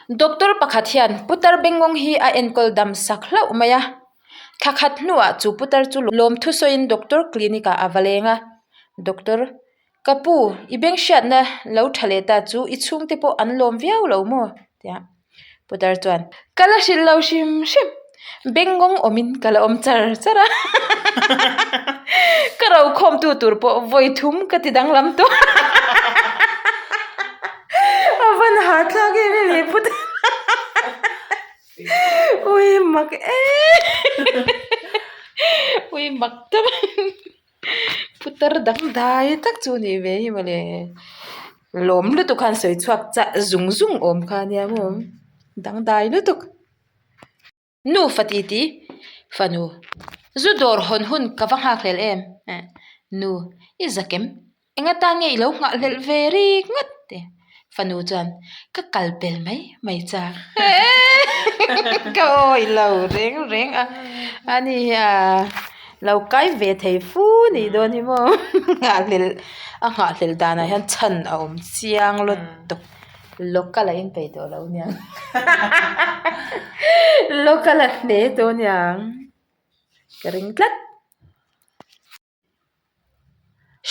Doctor pakhat hian putar bengngawng hi a enkawl dam sak hlauh mai a. Thla khat hnuah chu putar chu lawmthu sawiin doctor clinic ah a va leng a. Doctor, Ka pu, i beng hriatna lo tha leh ta chu i chhungte pawh an lawm viau lo maw? tia Putar chuan, Ka la hrilh lo hrim hrim, bengngawng awmin ka la awm char char a, ka rokhawmtu tur pawh vawi thum ka ti danglam tawh a van hahthlak em em he Putar ui mak em ui mak tak. Putar dangdai tak chu nih ve hi mawle lawm lutuk khan sawi chhuak chah zung zung awm kha nia maw dangdai lutuk nu fa ti ti fanu zu dawr hawn hun ka va nghak hlel em nu i zakem. Eng atan nge i lo nghahhlelh ve rik ngawt te? Fanu chuan, Ka kal pel mai mai chak. Ka awi lo reng reng a, ani hi a lo kai ve thei fu nih dawn hi maw. Nghahhlelh a nghahhlelh danah hian chhan a awm chiang lutuk. Local a inpeih tawh lo aniang. Local a hle tawh aniang ka ring tlat.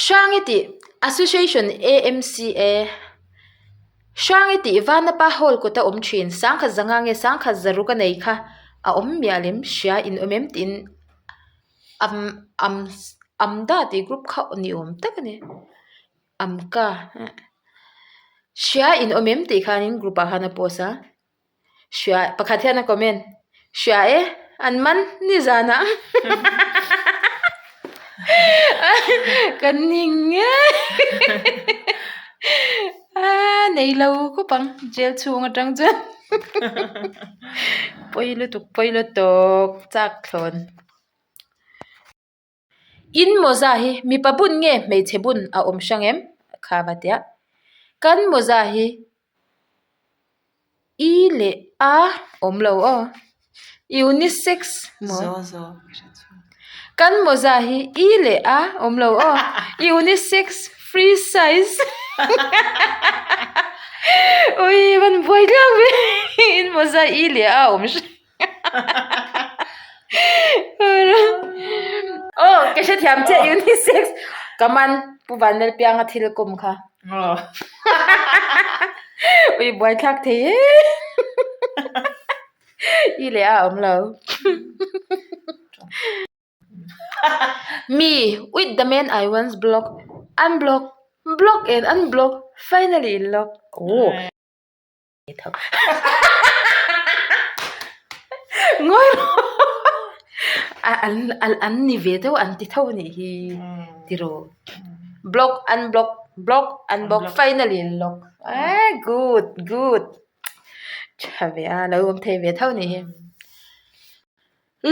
Hrangi tih Association AMCA Hrangi tih Vanapa Hall kawta awm thin sangkhat zanga nge sangkhat zaruk a nei kha a awm miah lem hria in awm em tiin am am amda tih group kha ni awm tak a ni amka hria in awm em tih khanin group ah khan a post a. Hria pakhat hian a comment hria e an man nizanah ka ning ngei a nei lo khawp ang jail chhung atang chuan pawi lutuk pawi lutuk chak thlawn. In mawza hi mipa bun nge hmeichhe bun a awm hrang em? Kha va tia. Kan mawza hi i leh a awm lo aw. Unisex maw? Kan mawza hi i leh a awm lo aw. Unisex free size. Ui van buai thlak ve. In mawza i leh a awm hrang. Aw ka hrethiam chiah unisex ka man Pu Vanlalpianga thil kawm kha ui buaithlak thei e i leh a awm lo me with the man I once block unblock block and unblock finally lock aw. Ngawi rawh a an an ni ve deuh an ti tho anih hi tiraw block unblock block unblock finally lock eh good good tha ve a lo awm thei ve tho anih hi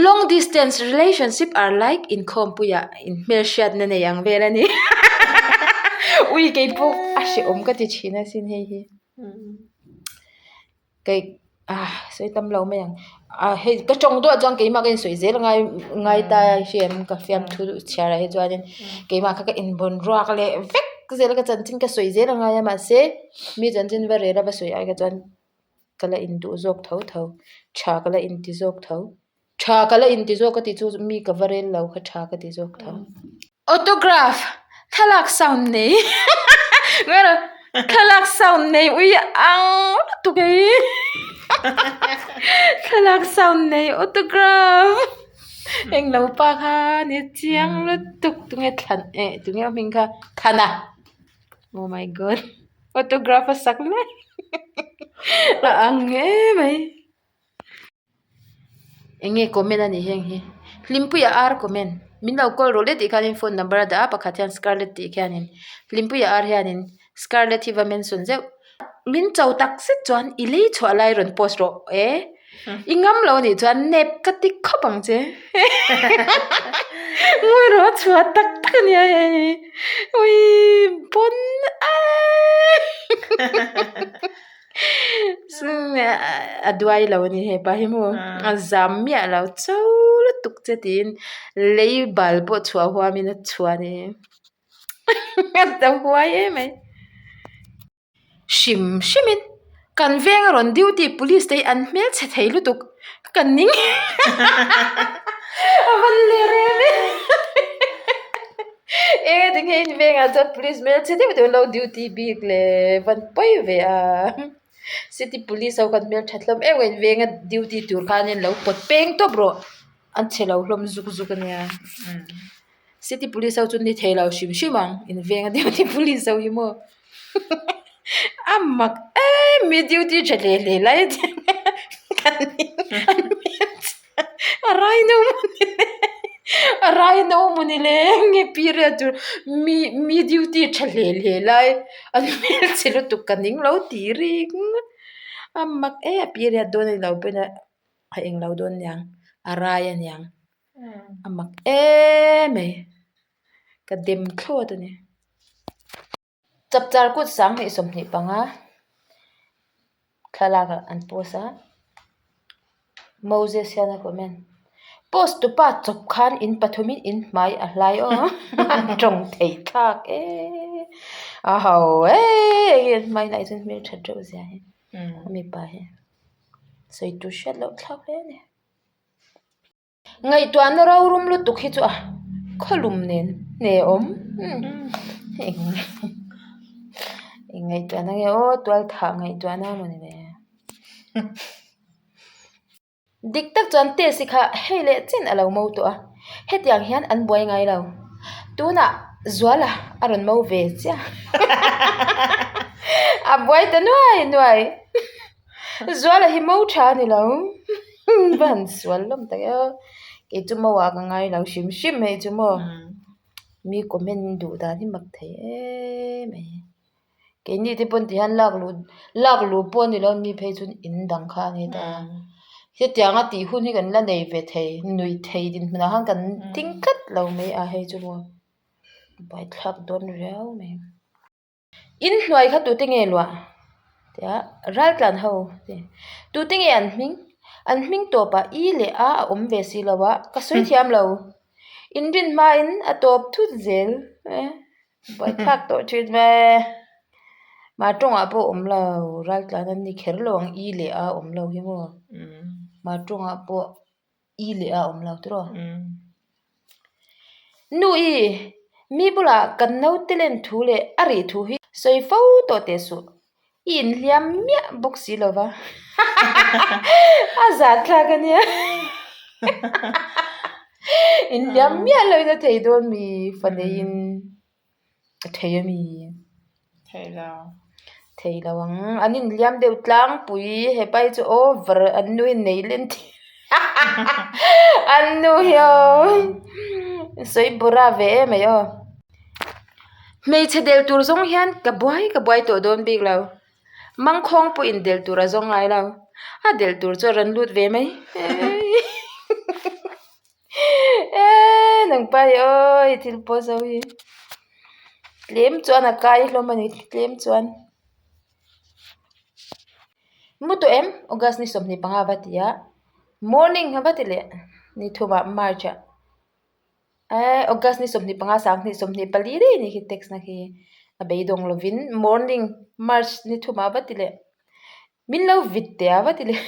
long distance relationship are like inkhawmpuiah inhmelhriatna nei ang vel a ni ui keipawh a hrehawm ka ti thin asin hei hi. Kei ah sawi tam lo mai ang ah hei ka tawng duah chuan keimah ka insawi zel a ngai ngai ta a hriat ka fiamthu chhiar ah hi chuanin keimah kha ka invawn ruak leh vek zel a ka chanchin ka sawi zel a ngai a mahse mi chanchin va rel a va sawi ai kha chuan ka la induh zawk tho tho tha ka la inti zawk tho. Tha ka la inti zawk ka tih chu mi ka va rel lo kha tha ka ti zawk tho. Autograph thlalak sound nei thlalak sound nei ui ang lutuk ei thlalak sound nei autograph englo pa kha ni chiang lutuk tunge thlan eh tunge a hming kha Thana oh my god autograph a sak lai a ang emai. Eng nge comment a nih heng hi Hlimpuia ar comment min lo call rawh le tih khanin phone number a dah a pakhat hian scarlet tih khianin Hlimpuia ar hianin scarlet hi va mention zeuh min cho tak zet chuan i lei chhuah lai rawn post rawh e i ngam lo anih chuan nep ka ti khawp ang che ngawi rawh a chhuah tak tak a nia hei ui pawn aii. A duai lo a ni hepa hi maw a zam miah lo cho lutuk che tiin lei bal pawh chhuah huamin a chhuah a ni a ta huai em mai hrim hrimin. Kan veng a rawn duty police te hi an hmelchhe thei lutuk ka ning a van ler em em eng ati nge in vengah chuan police hmelchhe deuh deuh an lo duty bik le van pawi ve a city police ho khan hmelthat hlawm em em venga duty tur khanin lo pawt peng tawp rawh an chhe lo hlawm zuk zuk ania. City police ho chu ni thei lo hrim hrim ang in veng a duty police ho hi maw a mak em mai duty tha hle hle lai a rai no mawni le a rai no mawni le nge period tur mi mi duty tha hle hle lai an hmelchhe lutuk ka ning lo tih ringawt a mak em a period dawn a ni lo pawhin a a englo dawn aniang a rai aniang. A mak em mai ka dem thlawt a ni chapchar kut sanghnih 25 thlalak ah an post a Moses hian a comment post tu pa chawp khan in pathum in in hmai a hlai aw a tawng theih thlak em a ho em enge an hmai lah hi chuan hmelthat reuh zia hi a mipa hi sawi tur hriat loh thlak hle a ni. Ngaihtuahna rorum lutuk hi chu a khawlum nen hne awm eng ngaihtuahna nge aw tual thah ngaihtuahna emaw ni le dik tak chuan test hi kha hei leh chen a lo mo tawh a hetiang hian an buai ngai lo tunah Zuala a rawn mo ve chiah a buai ta nuai nuai. Zuala hi mo tha a ni lo va han sual lawm tak e aw kei chu mo ah ka ngai lo hrim hrim hei chu maw mi comment duh dan hi mak thei em mai keini te pawn ti hian lak luh lak luh pawh a ni lo mi phei chu in dang kha a ni ta hetiang a tih hun hi kan la nei ve thei nuih thei dinhmunah khan kan ding tlat lo mai a hei chu maw buaithlak dawn riau mai. In hnuai kha tute nge luah? Tia raltlan ho te tute nge an hming? An hming tawpah i leh a a awm ve si lo a, ka sawi thiam lo. In rin hmain a tawp thut zel e, buaithlak tawh thin ve. Mah tawngah pawh awm lo, raltlan an ni kher lo ang i leh a awm lo hi maw. Mah tawngah pawh i leh a awm lo tiraw. Nu i, mi bulah kan naute len thu leh a rih thu hi sawi fo tawh teh suh. I inhliam miah bawk si lo va. A zah thlak a nia. Inhliam miah loin a thei dawn mi fa neiin. A thei a mi? Thei lo. Thei lo ang. An inhliam deuh tlangpui hepa hi chu over an nu hi nei len thei an nu hi aw sawi bawrh a ve em mai aw. Hmeichhe del tur zawng hian ka buai ka buai tawh dawn bik lo. Mangkhawng pawh in del tur a zawng ngai lo. A del tur chu a rawn lut ve mai. Eee nangpa hi aw i thil pawh zo hi tlem chuan a kai hlawm a ni tlem chuan mu tawh em August ni 25 va ti a morning a va ti leh ni thumah March ah eee August ni 25 sanghnih 24 daih a ni khi text na khi a beidawng lovin morning March ni thumah va ti leh. Min lo vit teh a va ti leh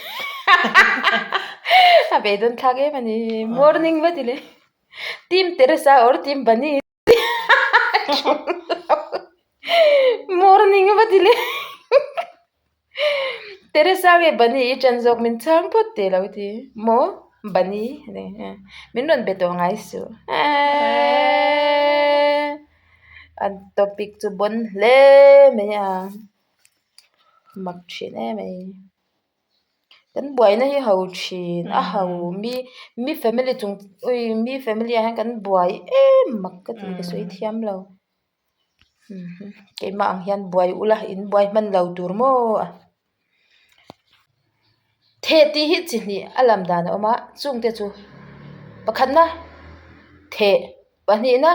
a beidawn thlak em a ni morning va ti leh team Teresa or team Bunny morning va ti leh Teresa nge Bunny i ṭan zawk min chhang phawt teh lo ti maw Bunny min rawn be tawh ngai suh eeeee an topic chu bawn hle mai a. Mak thin em mai kan buaina hi ho thin a ho mi mi family chung ui mi family ah hian kan buai em mak ka ti ka sawi thiam lo keimah ang hian buai ula in buai hman lo tur maw a theh tih hi chi hnih a lam dan a awm a chungte chu pakhatna theh pahnihna.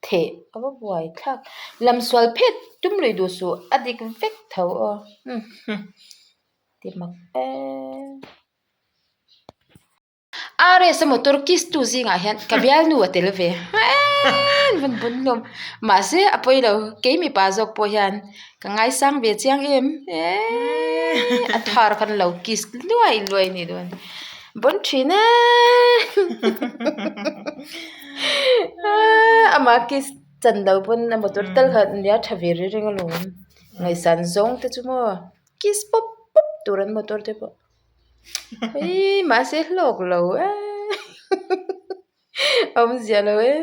Theh a va buai thlak. Lam sual phet tum lui duh suh a dik vek tho aw. Ti mak em. RS a motor kiss tu zingah hian ka bialnu a tel ve eeii an vawn bawn hlawm mahse a pawi lo kei mipa zawk pawh hian ka ngaisang ve chiang em eeii a thar khan lo kiss luai luai a nih dawn bawn thin eeii amah kiss chan lo pawn a motor tal kha nia tha ve reng reng alawm ngaihsan zawng te chu maw kiss pawp pawp tur an motor te pawh. Eii mahse hlawk lo e awmzia lo e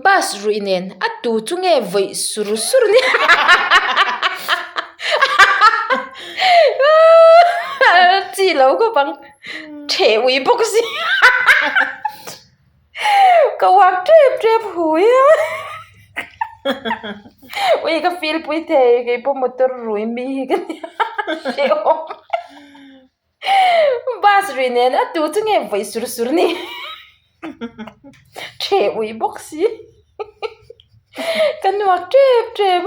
bus ruih nen a tu chu nge vawih sur sur ni chi lo khawp ang theh ui bawk si Ka uak tep tep hui a ui ka feel pui thei kei pawh motor rui mi hi ka nia hrehawm bus rui nen a tu chu nge vawi sur sur ni theh ui bawk si ka nuak tep tep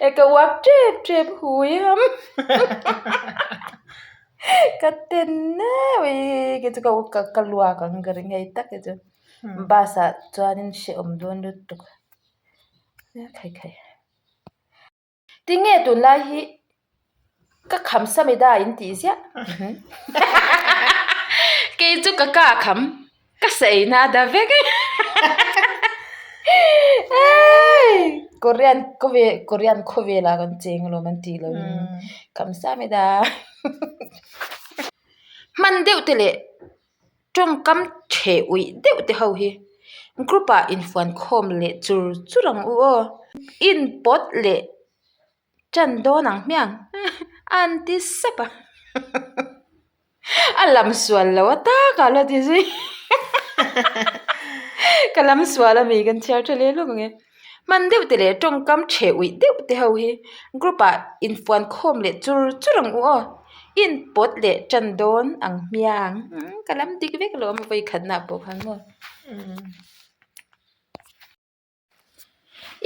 a ka uak tep tep hui a. Ka ten neuh i kei chu ka ka luak ang ka ring hei tak hi chu bus ah chuanin hrehawm dawn lutuk khai khai tinge tunlai hi ka kham samida in tih ziah kei chu ka ka kham Ka saina a da vek e Korean khawvel Korean khawvel ah kan cheng alawm an tih loh in kamsamida hman deuh te leh tawngkam theh uih deuh te ho hi group ah infuan khawm leh chur chur ang u aw inpawt leh. Ṭan dawn ang hmiang a an ti sap a, a lam sual lo a tak a la ti zui ka lam sual a mi kan chhiar ṭha leh lawk ang e. Hman deuh te leh ṭawngkam ṭheh uih deuh te ho hi group ah infuan khawm leh chur chur ang u aw, inpawt leh ṭan dawn ang hmiang ka lam dik vek lo a vawikhatna pawh khan maw.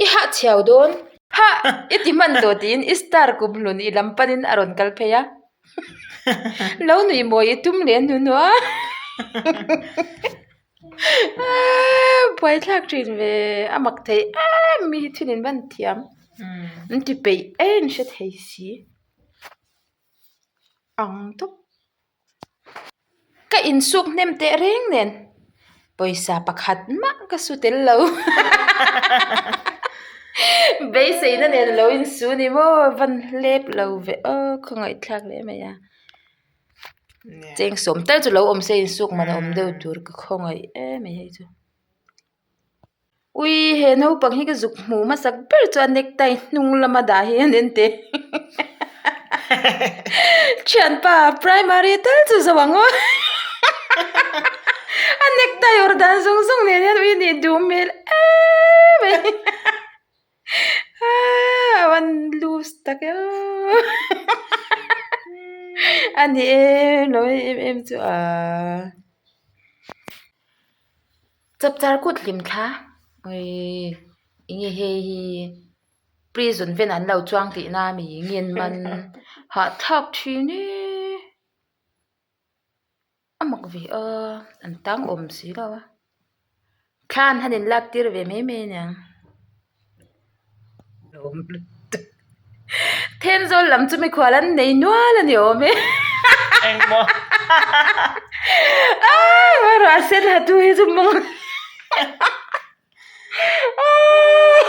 I hah chhiau dawn. Hah! I ti hman tawh tiin i star kum hlun i lam panin a rawn kal phei a. Lo nuih mawi i tum leh hnu hnuah buaithlak thin ve a mak thei em mi hi thil in van thiam an ti peih em hre thei si ang tawp. Ka insuk hnem teh reng nen pawisa pakhat mah ka su tel lo beiseina nen lo insu ni maw van hlep lo ve aw khawngaihthlak leh mai a cheng sawm tal chu lo awm se insuk man a awm deuh tur ka khawngaih em mai hei chu. Ui he naupang hi ka zuk hmuh hmasak ber chu a necktie hnung lama dah hi an en teh thianpa primary tal chu zo ang aw a necktie awrh dan zawng zawng nen hian ui nih duh hmel em mai a van loose tak e aw a ni em lo em em chu ahh. Chapchar kut hlim thla awii enge hei hi prison ven an lo chuang tih na mi ngen man hahthlak thin e a mak ve a an tang awm si lo a thla an han in lak tir ve mai mai aniang. Thenzawl lam chu mikhual an nei nual a ni awm e. Engmaw? Aaa ruah sen ha tu hi chu mawng aaa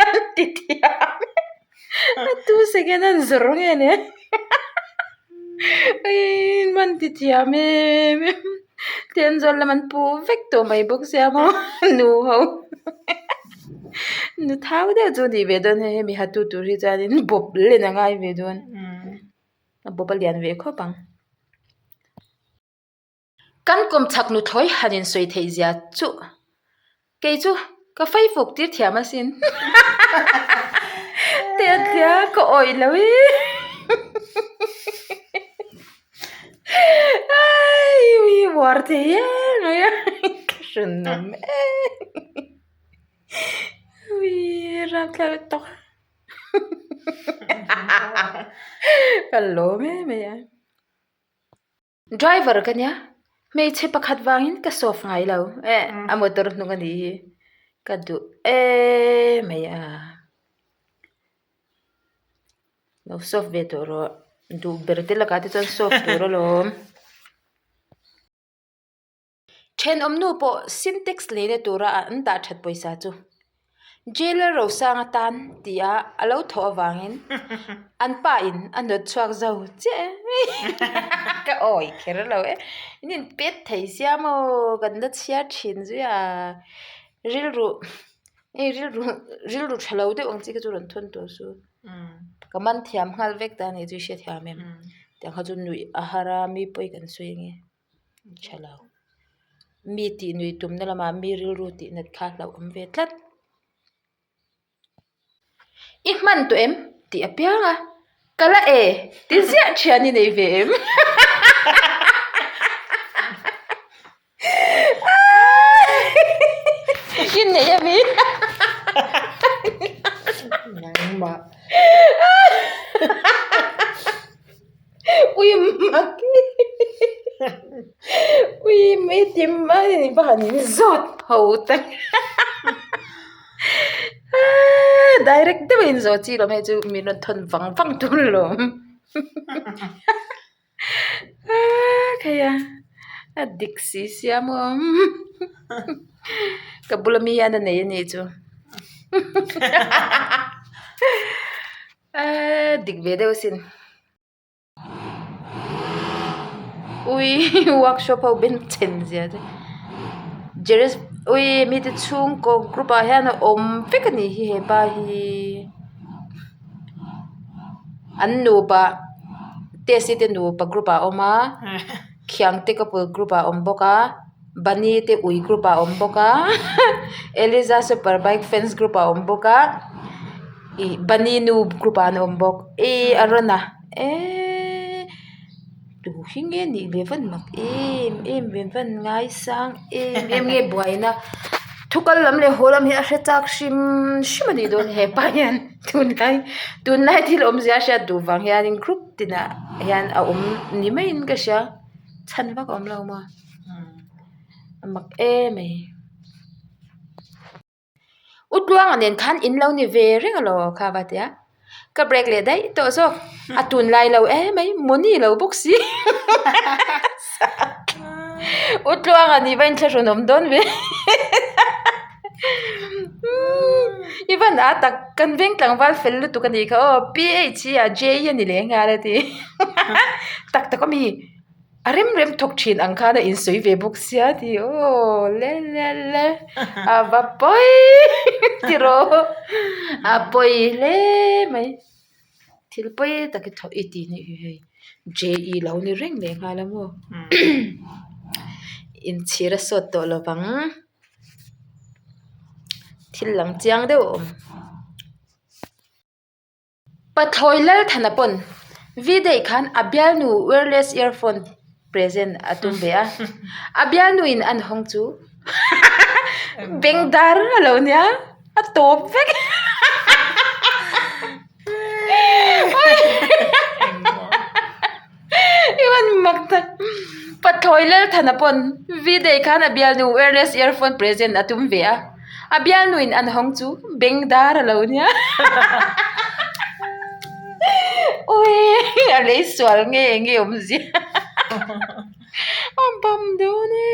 an ti thiam e. A tu second an zawr nge ni aii man ti thiam em em. Thenzawl lam an pu vek tawh mai bawk sia maw nu ho. Nu thau deuh chu a nih ve dawn hei hemi hatu tur hi chuanin bawp len a ngai ve dawn a bawp a lian ve khawp ang. Kan kawmchhak nuthlawi han insawi theih zia chuh kei chu ka faifuk tir thiam asin tih a tia ka awih lo i uar thei em mai a ka hran awm em. Ka lawm em mai a. Driver ka nia, hmeichhe pakhat vangin ka soft ngai lo eh a motor hnung a nih hi ka duh emai a. Lo soft ve tawh rawh, duh ber te lakah te chuan soft tur alawm. Thenawm nu pawh Sintex leina tura an dah that pawisa chu Jailer Rosang atan tia a lo thawh avangin an pa in a nawt chhuak zo chiah e. Ka awi kher lo e. In inpet thei sia maw kan la chhiar thin zui a. Rilru hei rilru rilru tha lo deuh ang chi kha chu rawn thawn tawh su. Ka man thiam nghal vek ta a nih chu i hrethiam em. Tiang kha chu nuih a har a mi pawi kan sawi ange. Tha lo. Mi tih nuih tumna lamah mi rilru tih nat kha hlauh awm ve tlat. I hman tawh em? Tih a piang a. Ka la e! Ti ziah thian i nei ve em? I nei a mi? Nangmah. Ui mak ui mai ti mai ni va han zawt ho tak direct deuh a inzawh chi lo hei chu min rawn thawn vang vang tur alawm khei a a dik si sia maw ka bula mi hian a nei a nih chu Eee dik ve deuh asin. Ui workshop ho ben chhen zia te Jeres ui mite chhungkaw group ah hian a awm vek a nih hi hepa hi an nupa test te nupa group ah a awm a khiangte couple group ah a awm bawk a. Bunny te ui group ah a awm bawk a Eliza super bike fans group ah a awm bawk a ih bunny nu group ah an awm bawk ihh Arona eeee tu hi nge nih ve van mak em em ve van ngaisang em em nge buaina thu kal lam leh haw lam hi a hre chak hrim hrim a nih dawn hepa hian tunlai tunlai thil awmzia a hriat duh vang hianin group tinah hian a awm ni maiin ka hria chhan vak a awm lo maw. A mak em mai. U Tluanga nen khan in lo ni ve reng alo kha va tia. Ka break leh daih tawh zawk. A tunlai lo em mai money lo bawk si. U Tluanga nih va inthlahrun awm dawn ve. I van a tak kan veng tlangval fel lutuk a nih kha aw PH hi a J hi a ni leh nghal a ti. Tak tak ami. A rem rem thawk thin ang khan a insawi ve bawk sia tih aw le le le a va pawi tiraw a pawi hle mai thil pawi tak i thawh i tih nih hi hei JE lo ni reng leh nghal a maw inchhir a sawt tawh lo vang thil lang chiang deuh a awm. Pathlawi Lalthana pawn V-day khan a bialnu wireless earphone present a tum ve a, a bialnuin an hawng chu beng dar a lo nia, a tawp vek. I van mak tak. Pathlawi Lalthana pawn V-day khan a bialnu wireless earphone present a tum ve a, a bialnuin an hawng chu beng dar a lo nia. Ui a lei sual nge eng nge awmzia a bam dawn e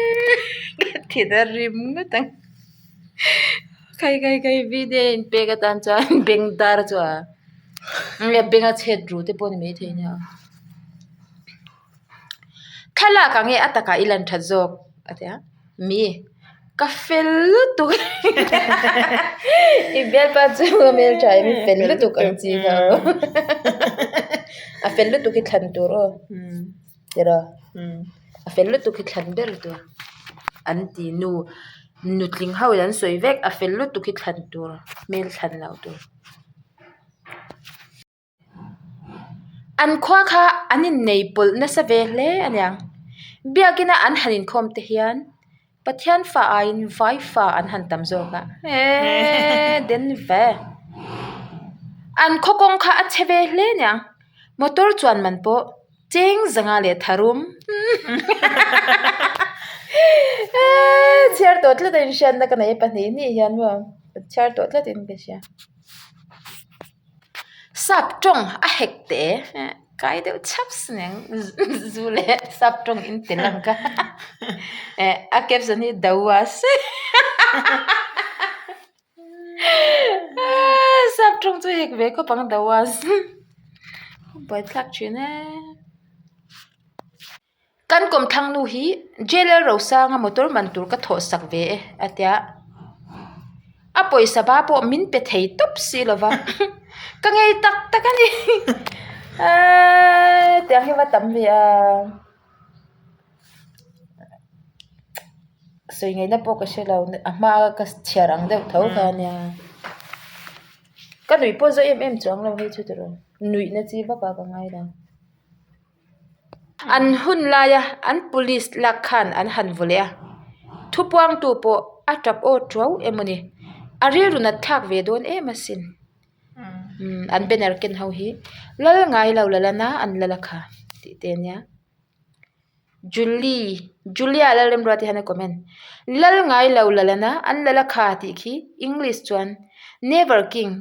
ka thin a rim ngawt ang. Khai khai khai V-day inpek atan chuan beng dar chu a nge beng a chhet ru te pawh a ni maithei nia. Thlalak ang e a takah i lan that zawk a ti a mi ka fel lutuk i bialpa chu a hmeltha em i fel lutuk ang chi kha aw a fel lutuk hi thlan tur aw tiraw a fel lutuk hi thlan ber tur an ti nu nutling ho in an sawi vek a fel lutuk hi thlan tur hmel thlan loh tur. An khua kha an innei pawlh nasa ve hle a niang. Biakina an han inkhawm te hian Pathian fa aiin vai fa an han tam zawk a, eeee den ve. An khaw kawng kha a chhe ve hle a niang. Motor chuan man pawh. Cheng zanga leh tharum. Chhiar tawh tlat a inhriatna ka nei a pahnih hnih hian maw chhiar tawh tlat in ka hria. Sap tawng a hek teh e kai deuh chhap aniang zu leh sap tawng in tel ang kha eh a caption hi do was Sap tawng chu hek ve khawp ang the was buaithlak thin e. Kan kawmthlang nu hi J L Rosanga motor man tur ka thawh sak ve e a tia a pawisa ba pawh min pe thei tawp si lo va ka ngei tak tak a ni aaa tiang hi va tam ve a. Sawi ngaihna pawh ka hre lo a hma ka chhiar ang deuh tho kha ania ka nuih pawh zawh em em chuang lo hei chu tiraw nuihna chi vak ah ka ngai lo an hun laia an police lak khan an han vaw leh a thupuangtu pawh a tap aw tuau emaw ni a rilru nat thlak ve dawn em asin umm an banner ken ho hi lal ngai lo la lan a an lal a kha tih te ania. Julie Julia Lalremruati hian a comment Lal ngai lo la lana an lal a kha tih khi English chuan Never king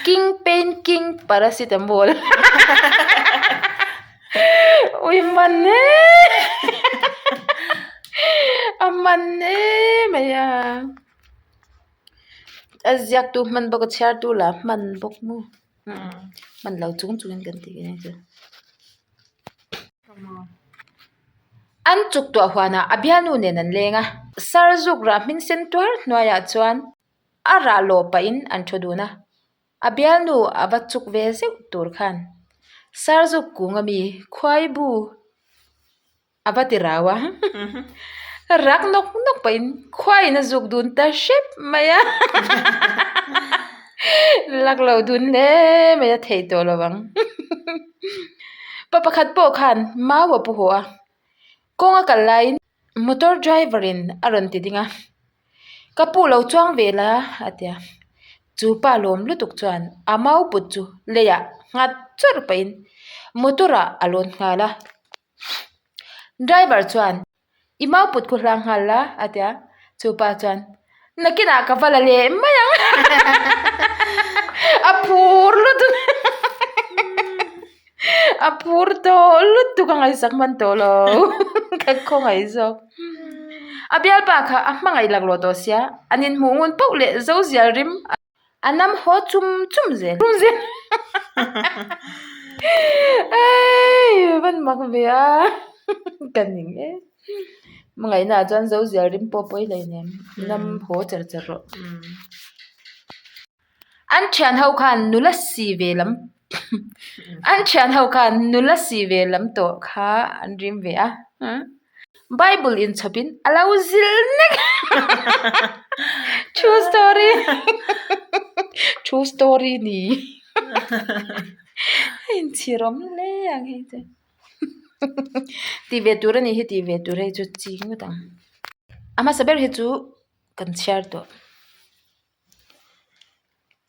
king pain king paracetamol ui man e a man e mai a a ziaktu hman bawk a chhiartu lah hman bawk maw hman lo chung chungin kan tih ang chu. An chuk tuah huanah a bialnu nen an leng a, Sarzuk rah hmin sen tuar hnuaiah chuan a rah lawh pahin an thu dun a, a bialnu a va chuk ve zeuh tur khan Sarzuk kung ami khuaibu A va ti rau a, rak nawk nawk pahin khuaiin a zuk dun ta hrep mai a, lak lo dun hle mai a theih tawh lo ang. Pa pakhat pawh khan mau a pu haw a, kawng a kal laiin motor driver in a rawn ti ding a, ka pu lo chuang ve la a ti a, chu pa lawm lutuk chuan a mau put chu leiah nghat chawrh pahin motor ah a lawn nghal a. Driver chuan i mau put khu hlang nghal la a ti a, chupa chuan nakinah ka va la leh mai ang a phur lutuk a phur tawh lutuk a ngaihsak hman tawh lo ka khawngaih zawk a bialpa kha a hmangaih laklawh tawh sia an inhmuh ngun pauh leh zozial rim. A nam haw chum chum zel. Chum zel. Eii van mak ve a ka ning e. Hmangaihna ah chuan zo zial rim pawh pawi hlei nen nam haw char char rawh. An thian ho khan nula si ve lam an thian ho khan nula si ve lam tawh kha an rim ve a. Bible inchhawpin a lo zil nek True story True story ni a inchhir awm hle ang hei chu Tih ve tur a nih hi tih ve tur hei chu ching ngawt ang. A hmasa ber hi chu kan chhiar tawh.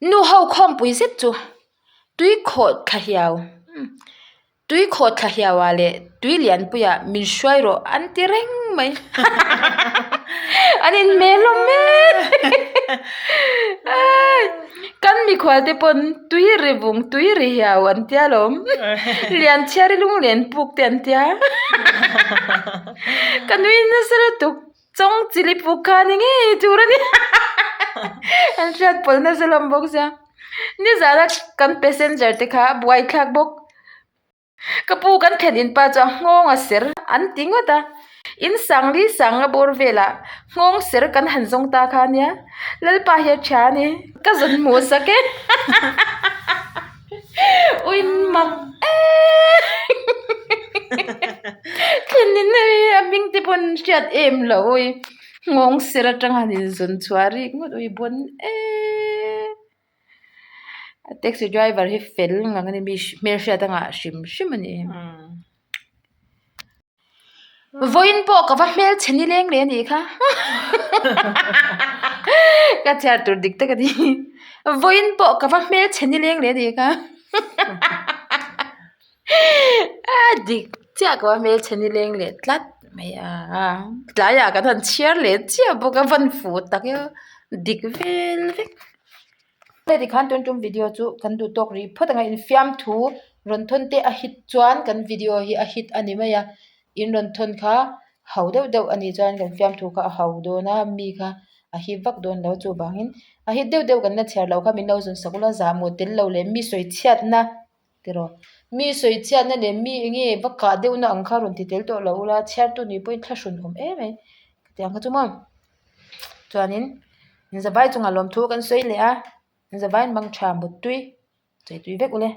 Nu ho khawmpui zet chu tui khawh thla hiau tui khawh thla hiau ah leh tui lianpui ah min hruai rawh an ti reng mai an inhmel hlawm mek kan mikhual te pawn tui ri vung tui ri hiau an tia lawm lianchhiari lunglen puk te an tia ka nui nasa lutuk. Chawng chili puk kha ni ngei tur a ni an hriat pawlh nasa hlawm bawk sia nizana kan passenger te kha buai thlak bawk ka pu kan thlen in pa chu a nghawng a ser an ti ngawt a in sangli sanga bawr velah nghawng ser kan han zawng ta kha ania lalpa hi a tha a ni ka zawn hmuh sak e Ui mak em thlen in hei a hming te pawn hriat em loh ui nghawng ser atang han in zawn chhuah rik ngawt ui bawn em a taxi driver hi fel ngang a ni mi hmelhriat a ngah hrim hrim a ni. Vawiin pawh ka va hmel chhe ni leng leh a nih kha ka chhiar tur dik tak a ni vawiin pawh ka va hmel chhe ni leng leh a nih kha. A dik chiah ko a hmelchhe nileng leh tlat mai a tlaiah kan han chhiar leh chiah bawk a van fuh tak e dik vel vek. Hei tikhan tun tum video chu kan duh tawk rih phawt ang a infiam thu rawn thawn te a hit chuan kan video hi a hit a ni mai a in rawn thawn kha ho deuh deuh a nih chuan kan fiamthu kha a ho dawn a mi kha a hip vak dawn lo chuvangin a hit deuh deuh kan la chhiar loh kha min lo zawn sak ula zahmawh tel lo leh mi sawi chhiatna tiraw mi sawi chhiatna leh mi eng nge va kah deuhna ang kha rawn ti tel tawh lo ula chhiartu nih pawhin thlahrun awm em mai tiang kha chu maw chuanin zavai chungah lawmthu kan sawi leh a zavaiin mang tha muttui chei tui vek ule.